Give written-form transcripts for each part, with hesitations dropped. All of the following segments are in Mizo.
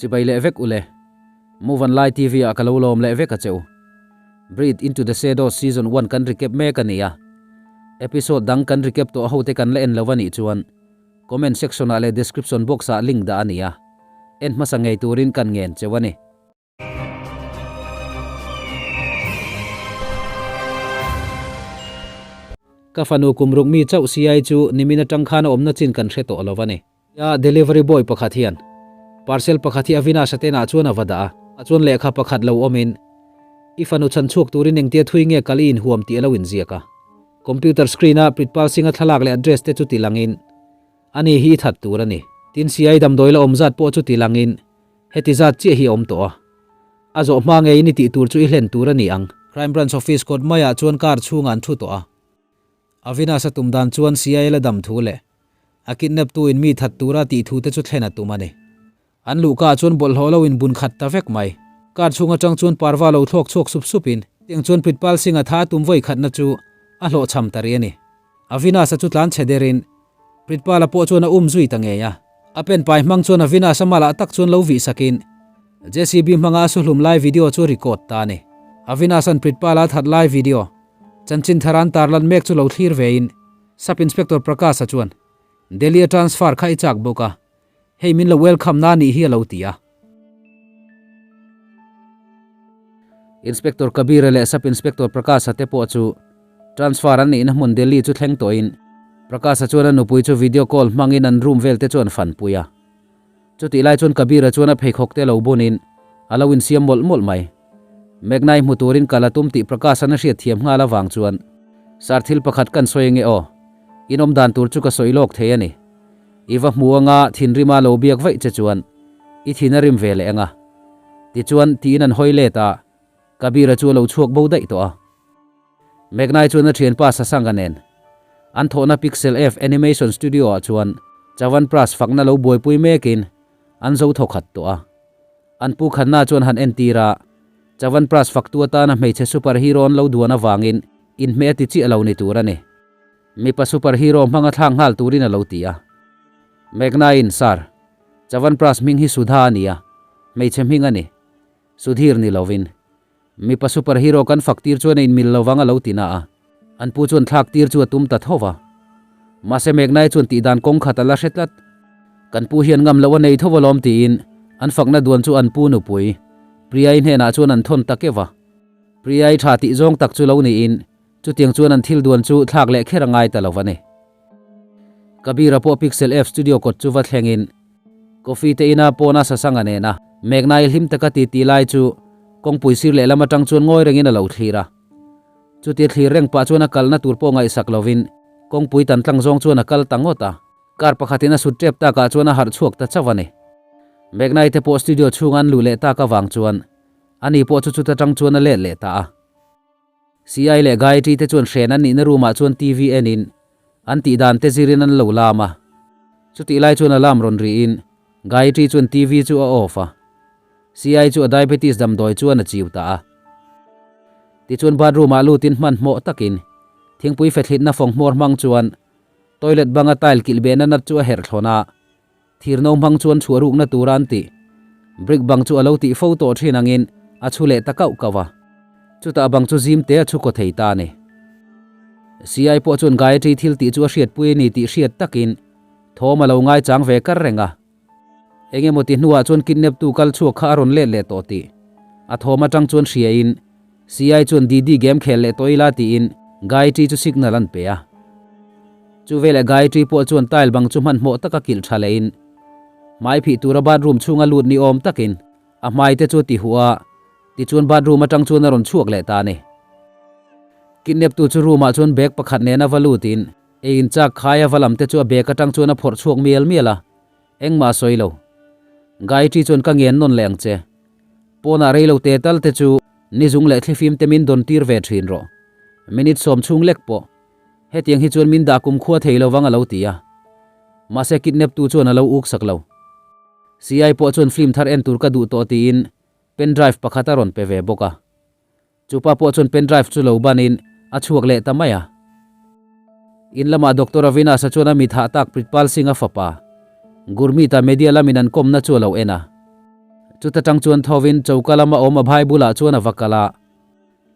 Chibai leh vek ule. Muvanlai TV ah ka lo lawm leh vek a che u. Breathe into the Shadows Season one kan recap mek a ni a. Episode dang kan recap tawh ho te kan la en lo a nih chuan comment section ah leh description box ah link dah a ni a. En hmasa ngei turin kan ngen cheu a ni. Ka fanu kum ruk mi chauh siai chu nimin atang khan a awmna chin kan hre tawh lo a ni. A delivery boy pakhat hian parcel pakhat hi Avinash a tenah chuan a va dah a, a chuan lehkha pakhat lo awmin i fanu chhan chhuak turin engtia thui nge kal i inhuam tih a lo inziak a. Computer screen a Pritpal Singh-a thlalak leh address te chu ti langin ani hi i that tur a ni. Tin siai damdawi la awm zat pawh chu ti langin Heti zat chiah hi a awm tawh a, a zawh hma ngeiin i tih tur chu i hlen tur a ni ang. Crime Branch Office kawt maiah chuan car chhungah an thu tawh a. Avinash a tum dan chuan CIA la dam thu leh a kidnap tu in mi that tura tih thu te chu thlen a tum a ni. An luhka ah chuan bawlhhlawh lo in bun khat ta vek mai. Car chhung atang chuan parva lo thlawk chhuak sup sup in tiang chuan Pritpal Singh a tha a tum vawi khatna chu a hlawhchham ta rih a ni. Avinash-a chu tlan chhe derin Pritpal-a pawh chuan a um zui ta ngei a. A pen pai hmang chuan Avinash-a malah tak chuan lo vih sakin JCB hmanga a suhlum lai video chu record ta a ni. Avinash-a'n Pritpal-a a that lai video chanchin thar an tarlan mek chu lo thlir vein Sub Inspector Prakash-a chuan Delhi-a transfer kha i chak bawk a, hei min lo welcome na nih hi a lo ti a. Inspector Kabir-a leh Sub Inspector Prakash-a te pawh chu transfer an nihna hmun Delhi chu thleng tawhin Prakash-a chuan a nupui chu video call hmangin an room vel te chu an fanpui a. Chutih lai chuan Kabir-a chuan a pheikhawk te lo bunin a lo insiam mawlh mawlh mai. Meghna-i hmu turin kal a tum tih Prakash-a'n a hriatthiam nghal avang chuan, Sir thil pakhat kan sawi ange aw, in awm dan tur chu ka sawi lawk thei a ni. I va hmu anga thinrima lo biak vaih che chuan i thin a rim ve leh anga. Tichuan, tiin an hawi let a, Kabir-a chu a lo chhuak bo daih tawh a. Megnai chuan a thianpa Sasanga nen an thawhna Pixel F Animation Studio ah chuan Chavanprash fakna lo buaipui mekin an zo thaw khat tawh a. An pu Khanna chuan han entir a, Chavanprash faktu atana hmeichhe superhero an lo duan avangin inhmeh a ti chiah lo ni tur a ni. Mipa superhero hmanga thlak nghal turin a lo ti a. Meghna-in, Sir, Chavanprash hming hi Sudha a ni a, hmeichhe hming a ni. Sudhir ni lovin. Mipa superhero kan fak tir chuan a inmil lovang a lo ti na a. An pu chuan thlak tir chu a tum ta tho va. Mahse Meghna-i chuan tihdan kawng khat a la hre tlat. Kan pu hian ngam loh a nei tho alawm tiin an fakna duan chu an pu nupui Priya-i hnenah chuan an thawn ta keuh va. Priya-i tha tih zawng tak chu lo niin Chutiang chuan an thil duan chu thlak leh kher a ngai ta lo va ni. Kabir-a pawh Pixel F studio kawt chu va thlengin coffee te ina pawna sasanga nena Meghna-i hlim taka titi lai chu kawngpui sir lehlam atang chuan ngawi rengin a lo thlir a. Chutia thlir reng pah chuan a kalna tur pawh ngaihsak lovin kawngpui tan tlang zawng chuan a kal ta ngawt a. Car pakhatin a sut tep takah chuan a harh chhuak ta chauh a ni. Meghna-i te pawh studio chhunga an luh leh tak avang chuan ani pawh chu chuta tang chuan a let leh ta a. CI leh Gayatri te chuan hren an nihna room ah chuan TV en in an tih dan te zirin an lo lam a. Chutih lai chuan alarm rawn ri in Gayatri chuan TV chu a off a. CI chu a diabetes damdawi chuan a chiu ta a. Tichuan bathroom ah lut in hmanhmawh takin thingpui fethlitna fawng hmawr hmang chuan toilet banga tile kilh behna nut chu a herh thlawn a. Thir no hmang chuan chhuah rukna tura an tih. Brick bang chu a lo tih fo tawh thin angin a chhu leh ta kauh kauh a. Chutah bang chu zim te a chhu kaw thei ta a ni. CI pawh chuan Gayatri thil tih chu a hriatpui a ni tih hriat takin thawm a lo ngaichang ve kar reng a. Eng emaw ti hnuah chuan kidnap tu kal chhuak kha a rawn let leh tawh tih a thawm atang chuan hriain CI chuan Didi game khel leh tawh ila tiin Gayatri chu signal an pe a. Chu veleh Gayatri pawh chuan tile bang chu hmanhmawh taka kilh tha lehin hmai phih tura bathroom chhunga lut ni awm takin a hmai te chu a ti huh a, tichuan bathroom atang chuan a rawn chhuak leh ta a ni. Kidnap tu chu room ah chuan bag pakhat nena va lutin ei in chak khai a va lam te chu a bag atang chuan a phawrh chhuak mial mial a, engmah a sawi lo. Gayatri chuan ka ngen nawn leh ang che. Pawnah reilo te tal te chu nizung leh thlifim te min dawn tir ve thin rawh. Minute sawm chhung lek pawh. Hetiang hi chuan min dah kumkhua thei lo vang a lo ti a. Mahse kidnap tu chuan a lo uk sak lo. CI pawh chuan film thar en tur ka duh tawh tiin pen drive pakhat a rawn pe ve bawk a. Chupa pawh chuan pen drive chu lo banin a chhuak leh ta mai a. In lamah Doctor Avinash-a chuan a mi thah tak Pritpal Singh-a fapa Gurmeet-a media lamin an kawmna chu a lo en a. Chuta tang chuan thovin choka lama awm a bhai bulah chuan a va kal a.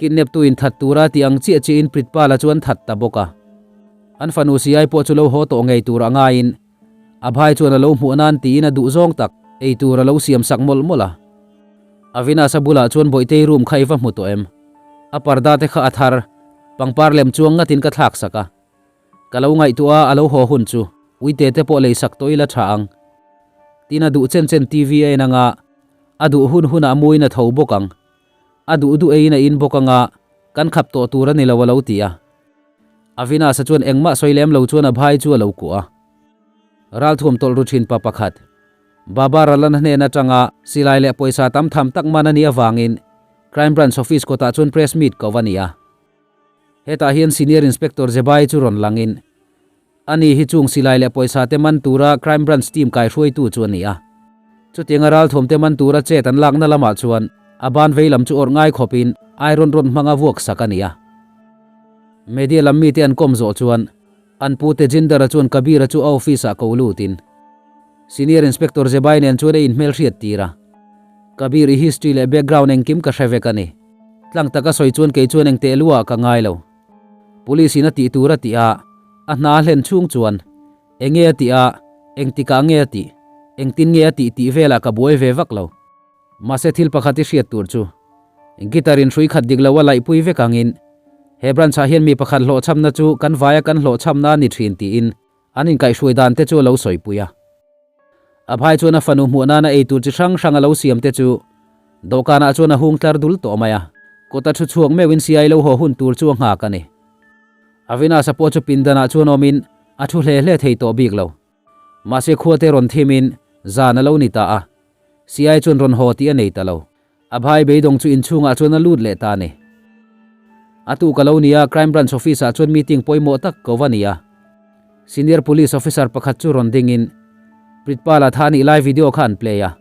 Kidnap tu in that tura tih ang chiah chiahin Pritpal-a chu an that ta bawk a. An fanu Siai pawh chu lo haw tawh ngei tur a ngaiin a bhai chuan a lo hmuh nan tiin a duh zawng tak ei tur a lo siam sak mawlh mawlh a. Avinash-a bulah chuan Bawihtei room kha i va hmu tawh em? A parda te kha a thar, pangpar lem chuang ngatin ka thlak sak a. Ka lo ngaihtuah a, a lo haw hun chu uite te pawh lei sak tawh ila tha ang. Tin a duh chen chen TV a en anga, a duh hun hunah muin a tho bawk ang. A duh duh eiin a in bawk anga, kan khap tawh tur a ni lo a lo ti a. Avinash-a chuan engmah sawi lem lo chuan a bhai chu a lo kuah a. Ralthuam tawlh ru thin pa pakhat, Baba Ralana hnen atanga silai leh pawisa tam tham tak man a nih avangin Crime Branch Office kawtah chuan press meet ko a ni a. Hetah hian Senior Inspector Zebai chu rawn langin, ani hi chung silai leh pawisa te man tura Crime Branch team kaihruaitu chu a ni a. Chutianga ralthuam te man tura chet an lakna lamah chuan a ban vei lam chu awrh ngai khawpin iron rod hmanga vuak sak a ni a. Media lam mite an kawm zawh chuan an pu Tejinder-a chuan Kabir-a chu a office-ah ko lutin Senior Inspector Zebai nen chuan a inhmelhriat tir a. Kabir, i history leh background engkim ka hre vek a ni. Tlang taka sawi chuan kei chuan engteh luah ka ngai lo. Police in a tih tur a tih a, a hna a hlen chhung chuan enge a tih a, engtikah nge a tih, engtin nge a tih tih velah ka buai ve vak lo. Mahse thil pakhat i hriat tur chu guitar in hrui khat dik lo a laihpui vek angin he branch ah hian mi pakhat hlawhchhamna chu kan vaia kan hlawhchhamna a ni thin tiin an inkaihhruai dan te chu a lo sawipui a. A bhai chuan a fanu hmuh nana ei tur chi hrang hrang a lo siam te chu dawhkanah chuan a hung tlar dul tawh mai a. Kawta thu chhuak meuhin siai lo haw hun tur chu a nghak a ni. Avinash-a pawh chu pindanah chuan awmin a thu hle hle thei tawh bik lo. Mahse khua te rawn thimin zan a lo ni ta a, siai chuan rawn haw tih a nei ta lo. A bhai beidawng chu inchhungah chuan a lut leh ta a ni. A tuk a lo ni a, Crime Branch Office ah chuan meeting pawimawh tak ko va ni a. Senior Police Officer pakhat chu rawn dingin Pritpal-a tha nih lai video kha an play a.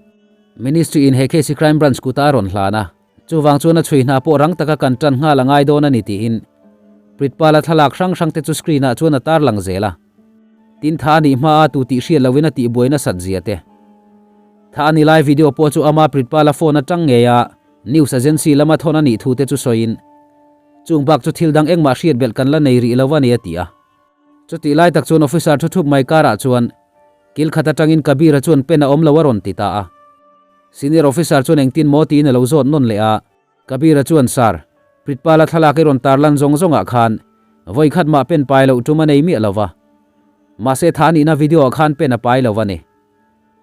Ministry in he case hi Crime Branch kutah a rawn hlan a, chuvang chuan a chhui hna pawh rang taka kan tan nghal a ngai dawn a ni tiin Pritpal-a thlalak hrang hrang te chu screen ah chuan a tarlang zel a. Tin tha a nih hma a tu tih hriat loin a tihbuai nasat zia te. Tha a ni lai video pawh chu ama Pritpala phone atang ngei a news agency lama thawn a nih thu te chu sawiin chung bak chu thil dang engmah hriat belh kan la nei rih lo a ni a ti a. Chutih lai tak chuan officer thu thup mai karah chuan kil khat atangin Kabir-a chuan pen a awm lo a rawn ti ta a. Senior officer chuan engtin maw tiin a lo zawt nawn leh a. Kabir-a chuan, Sir, Pritpala thlalak i rawn tarlan zawng zawngah khan vawi khat mah pen pai loh tum a nei miah lo va. Mahse tha nihna video-ah khan pen a pai lo a ni.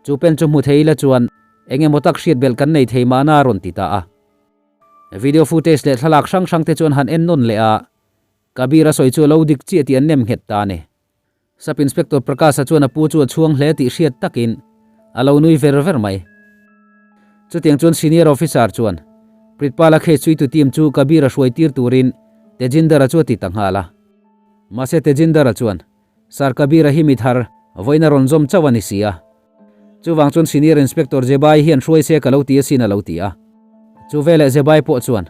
Chu pen chu hmu thei ila chuan eng emaw tak hriat belh kan nei thei mahna a rawn ti ta a. Video footage leh thlalak hrang hrang te chuan han en nawn leh a, Kabir-a sawi chu a lo dik chiah tih an nem nghet ta a ni. Sub Inspector Prakash-a chuan a pu chu a chhuang hle tih hriat takin a lo nui ver ver mai. Chutiang chuan Senior Officer chuan Pritpala case chuitu team chu Kabir-a hruai tir turin Tejinder-a chu a ti ta nghal a. Mahse Tejinder-a chuan, Sir Kabir-a hi mi thar, vawiin a rawn zawm chauh a ni si a. Chuvang chuan Senior Inspector Zebai hian hruai se ka lo ti asin a lo ti a. Chu veleh Zebai pawh chuan,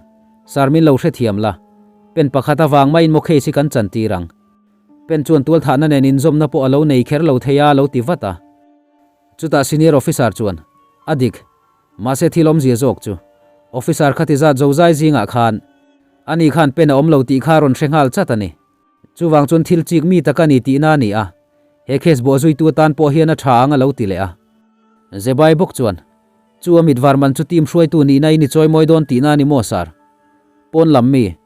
Sir min lo hrethiam la, pen pakhat avang maiin maw case hi kan chantir ang. Pen chuan tualthahna nen inzawmna pawh a lo nei kher lo thei a, a lo ti vat a. Chutah Senior Officer chuan, A dik. Mahse thil awmzia zawk chu, Officer khati zat zozai zingah khan ani khan pen a awm lo tih kha a rawn hre nghal chat a ni. Chuvang chuan thil chik mi tak a ni tihna a ni a, he case bawhzuitu atan pawh hian a tha ang a lo ti leh a. Zebai bawk chuan, Chu a mit var man chu team hruaitu nihna in i chawimawi dawn tihna a ni maw Sir? Pawn lam mi,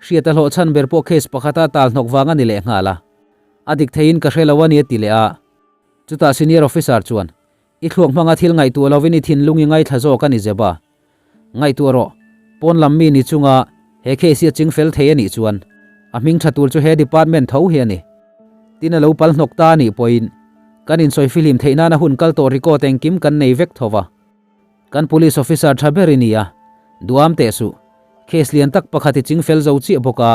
hriat a hlawh chhan ber pawh case pakhata tal hnawk vang a ni leh nghal a. A dik theiin ka hre lo a ni a ti leh a. Chutah senior officer chuan, I thluak hmanga thil ngaihtuah lovin i thinlung i ngaithla zawk a ni Zeba. Ngaihtuah rawh, pawn lam mi ni chunga he case hi a ching fel thei a nih chuan a hming tha tur chu he department tho hi a ni. Tin a lo pal hnawk ta a nih pawhin kan insawi fihlim theih nana hun kal tawh record engkim kan nei vek tho va. Kan police officer tha ber i ni a, duham teh suh. Case lian tak pakhat i ching fel zo chiah bawk a,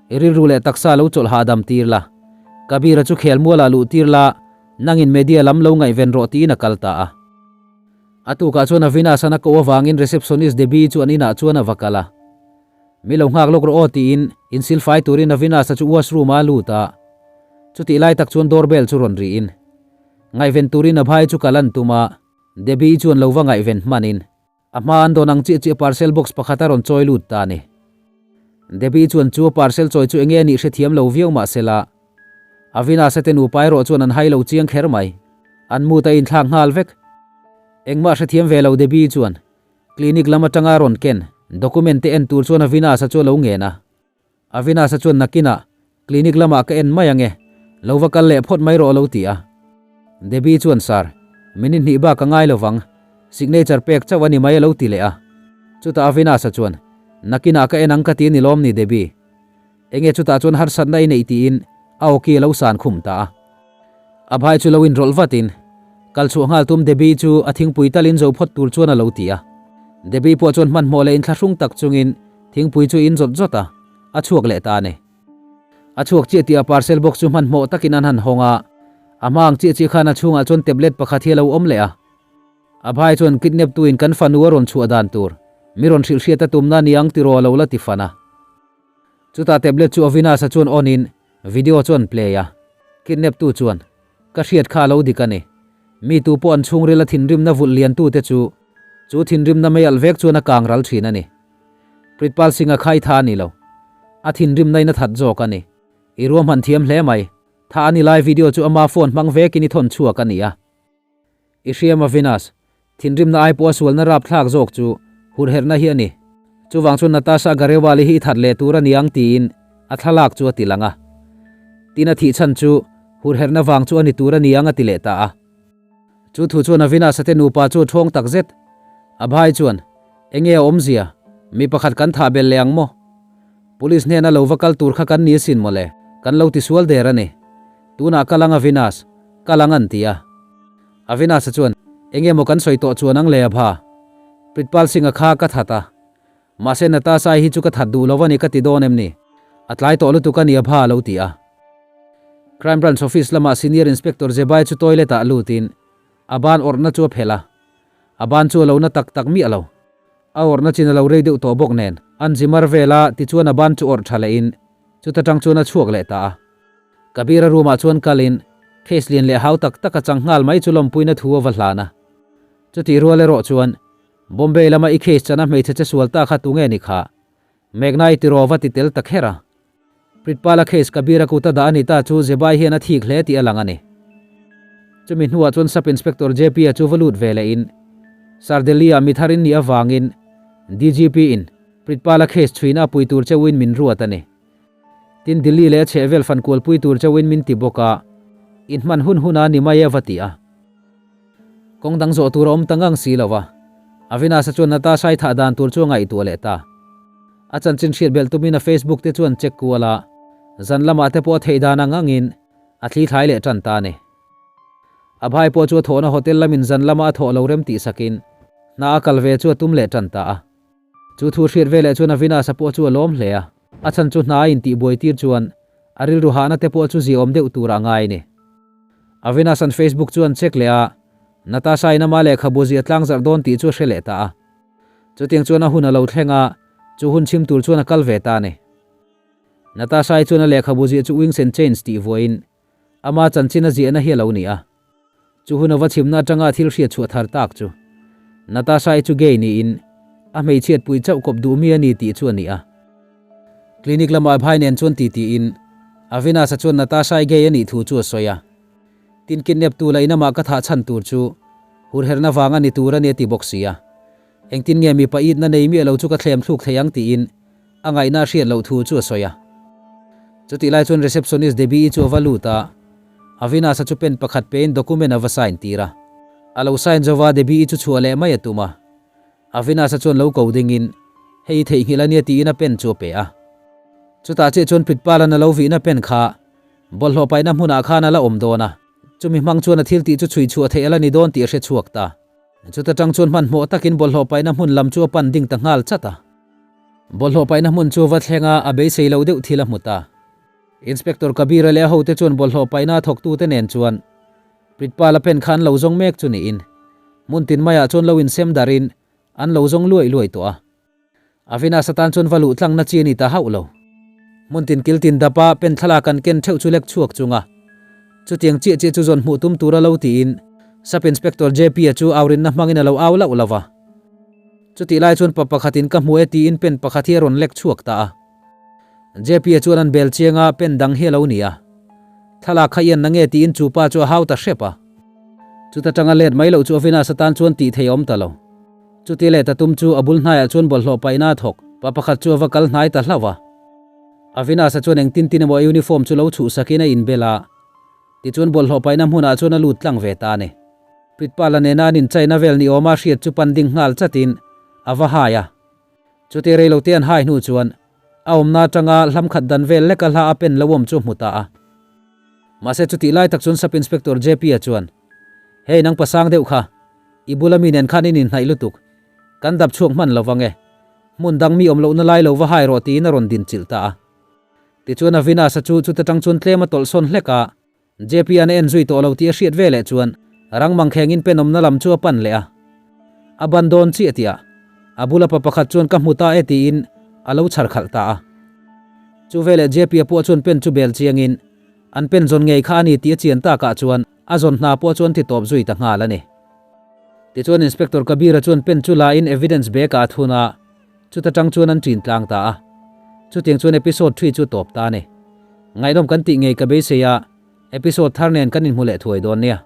i rilru leh taksa lo chawlh hahdam tir la. Kabir-a chu khelmualah luh tir la, nangin media lam lo ngaihven rawh tiin a kal ta a. A tukah chuan Avinash-an a koh avangin receptionist Debbie chu an inah chuan a va kal a. Mi lo nghak lawk rawh aw tiin insilfai turin Avinash-a chu washroom-ah a lut a. Chutih lai tak chuan doorbell chu rawn riin ngaihven turin a bhai chu kal an tum a, Debbie chuan lo va ngaihven hmanin. A hma an dawn ang chiah chiah parcel box pakhat a rawn chawi lut ta a ni. Debbie chuan chu a parcel chawi chu enge a nih hrethiam lo viau mah sela, Avinash-a te nupa erawh chuan an hai lo chiang kher mai. An mood a inthlak nghal vek. Engmah hrethiam ve lo Debbie chuan clinic lam atanga rawn ken document te en tur chuan Avinash-a chu a lo ngen a. Avinash-a chuan nakinah clinic lamah ka en mai ange, lo va kal leh phawt mai rawh a lo ti a. Debbie chuan Sir, minute hnih bak ka ngai lovang, signature pek chauh a ni mai a lo ti leh a. Chutah Avinash-a chuan, Nakinah ka en ang ka ti a ni lawm ni Debbie? Enge chutah chuan harsatna i neih tiin a awki a lo san khum ta a. Abhai chu lo inrawlh vatin, kal chhuah nghal tum Debbie chu a thingpui talin zo phawt tur chuan a lo ti a. Debbie pawh chuan hmanhmawh leh inthlahrung tak chungin thingpui chu in zawt zawt a, a chhuak leh ta a ni. A chhuak chiah tih a parcel box chu hmanhmawh takin an han hawng a, a hma ang chiah chiah khan a chhungah chuan tablet pakhat hi a lo awm leh a. Abhai chuan kidnap tuin kan fanu a rawn chhuah dan tur mi rawn hrilh hriat a tumna ni ang tiraw a lo la ti fan a. Chutah tablet chu Avinash-a chuan on in video chu an play a, kidnap tu chuan, Ka hriat kha a lo dik a ni. Mi tu pawh an chhungril a thinrimna vulh lian tu te chu, chu thinrimna mei alh vek chuan a kang ral thin a ni. Pritpal Singh-a kha i tha a ni lo. A thinrimna in a that zawk a ni. I ruahman thiam hle mai. Tha a ni lai video chu ama phone hmang vekin i thawn chhuak a ni a. I hriam a Venus, thinrimna ai pawha sualna rapthlak zawk chu hurherhna hi a ni. Chuvang chuan Natasha Garewal-i hi i that leh tur a ni ang tiin a thlalak chu a ti lang a. Tin a thih chhan chu hurherhna vang chu a ni tur a ni ang a ti leh ta a. Chu thu chuan Avinash-a te nupa chu a ṭhawng tak zet. Abhai chuan, Enge a awmzia? Mi pakhat kan thah belh leh ang maw? Police hnena lo va kal tur kha kan ni asin mawle, kan lo tisual der a ni. Tunah kal ang Avinash, kal ang an ti a. Avinash-a chuan, Enge maw kan sawi tawh chuan ang le Abha? Pritpal Singh-a kha ka that a. Mahse Natasha-i hi chu ka that duh lo a ni ka ti dawn em ni? A tlai tawh lutuk a ni Abha a lo ti a. Crime Branch Office lamah Senior Inspector Jebai chu toilet-ah lutin a ban awrhna chu a phelh a. A ban chu a lo na tak tak miah lo. A awrhna chin a lo rei deuh tawh bawk nen an zimar vel a, tichuan a ban chu awrh tha lehin chuta tang chuan a chhuak leh ta a. Kabir-a room-ah chuan kalin case lian leh hau tak tak a chang nghal mai chu lawmpuina thu a va hlan a. Chutih rual erawh chuan Bombay lama i case chana hmeichhe che sual ta kha tunge ni kha? Meghna i tiraw va ti tel ta kher a. Pritpala case Kabir-a kuta dah a ni ta chu Zebai hian a thik hle tih a lang a ni. Chumi hnuah chuan Sub Inspector JP-a chu va lut ve lehin Sir Delhi-ah mi thar in nih avangin DGP-in Pritpala case chhuina a pui tur cheuhin min ruat a ni. Tin Delhi leh a chhehvel fan kualpui tur chauhin min ti bawk a, inhman hun hun a ni mai e va ti a. Kawng dang zawh tur a awm ta ngang si lo va, Avinash-a chuan Natasha-i thah dan tur chu a ngaihtuah leh ta. A chanchin hriat belh tumin a Facebook te chuan check kual a, zan lamah te pawh a theih dan ang angin a thli thlai leh tan ta a ni. Abhai pawh chu a thawhna hotel lamin zan lama a thawh lo rem tih sakin hna a kal ve chu a tum leh tan ta a. Chu thu hriat veleh chuan Avinash-a pawh chu a lawm hle a, a chhan chu hna a intihbuai tir chuan a rilru hahna te pawh chu ziaawm deuh tur a ngai a ni. Avinash-a'n Facebook chu an check leh a, Natasha-in ama lehkhabu ziah tlang zarh dawn tih chu a hre leh ta a. Chutiang chuan a hun a lo thleng a, chu hun chhim tur chuan a kal ve ta a ni. Natasha-i chuan a lehkhabu ziah chu Wings and Chains tih vuahin ama chanchin a ziahna hi a lo ni a. Chu hun a va chhimna atanga a thil hriat chhuah thar tak chu Natasha-i chu gay niin a hmeichhiat pui chauh kawp duh mi a ni tih chu a ni a. Clinic lamah Abhai nen chuan titiin Avinash-a chuan Natasha-i gay a nih thu chu a sawi a. Tin kidnap tu lah in amah ka thah chhan tur chu hurherna vang a ni tur a ni a ti bawk si a. Engtin nge mipa itna nei miah lo chu ka thlem thluk thei ang tiin a ngaihna a hriat loh thu chu a sawi a. Chutih lai chuan receptionist Debbie-i chu a va lut a, Avinash-a chu pen pakhat pein document a va sign tir a. A lo sign zo va, Debbie-i chu chhuah leh mai a tum a. Avinash-a chuan lo ko dingin, Hei i theihnghilh a nia tiin a pen chu a pe a. Chutah chiah chuan Pritpal-a'n a lo vihna pen kha bawlhhlawh paihna hmunah khan a la awm dawn a, chumi hmang chuan a thil tih chu chhui chhuah theih a la ni dawn tih a hre chhuak ta. Chuta tang chuan hmanhmawh takin bawlhhlawh paihna hmun lam chu a pan ding ta nghal chat a. Bawlhhlawh paihna hmun chu va thleng a, a beisei lo deuh thil a hmu ta. Inspector Kabir-a leh a hote chuan bawlhhlawh paihna a thawktute nen chuan Pritpal-a pen kha an lo zawng mek chu niin hmun tin maiah chuan lo insem darhin an lo zawng luai luai tawh a. Avinash atan chuan va luh tlangna chi a ni ta hauh lo. Hmun tin kil tin dapa pen thlalak an ken theuh chu lek chhuak chunga chutiang chiah chiah chu zawn hmuh tum tur a lo tiin Sub Inspector JP-a chu aurinna hmangin a lo au lauh lo va. Chutih lai chuan pa pakhatin ka hmu e tiin pen pakhat hi a rawn lek chhuak ta a. JP-a chuan an bel chiang a, pen dang hi a lo ni a. Thlalak kha ian na nge tiin chu pa chu a hau ta hrep a. Chuta tanga let mai loh chu Avinash atan chuan tih thei a awm ta lo. Chuti let a tum chu a bul hnaiah chuan bawlhhlawh paihna a thawk. Pa pakhat chu a va kal hnai ta hlauh a. Avinash-a chuan engtin tin emaw a uniform chu lo chhuhsakin a inbel a. Tichuan bawlhhlawh paihna hmunah chuan a lut tlang ve ta a ni. Pritpala nena an inchaina vel ni awma hriat chu pan ding nghal chatin a va hai a. Chuti reilote an hai hnu chuan a awmna atanga hlam khat dan vel leka hla a pen lo awm chu a hmu ta a. Mahse chutih lai tak chuan Sub Inspector JP-a chuan, Hei nang pasang deuh kha, i bula mi nen khan in inhnaih lutuk. Kan dap chhuak hman lo vang e. Hmun dang mi awm lohna lai lo va hai rawh tiin a rawn din chilh ta a. Tichuan Avinash-a chu chuta tang chuan tlem a tawlhsawn hlek a. JP-a'n a en zui tawh lo tih a hriat ve leh chuan rang mangkhengin penawmna lam chu a pan leh a. A ban dawn chiah tih ah a bula pa pakhat chuan ka hmu ta e tiin a lo chhar khalh ta a. Chu veleh JP-a pawh chuan pen chu bel chiangin an pen zawn ngei kha a ni tih a chian takah chuan a zawn hna pawh chuan ti tawp zui ta nghal a ni. Tichuan Inspector Kabir-a chuan pen chu la in evidence bag ah a thun a, chuta tang chuan an ṭin tlang ta a. Chutiang chuan episode ṭhi chu tawp ta a ni. Ngaihnawm kan tih ngei ka beisei a, episode thar nen kan inhmu leh thuai dawn nia.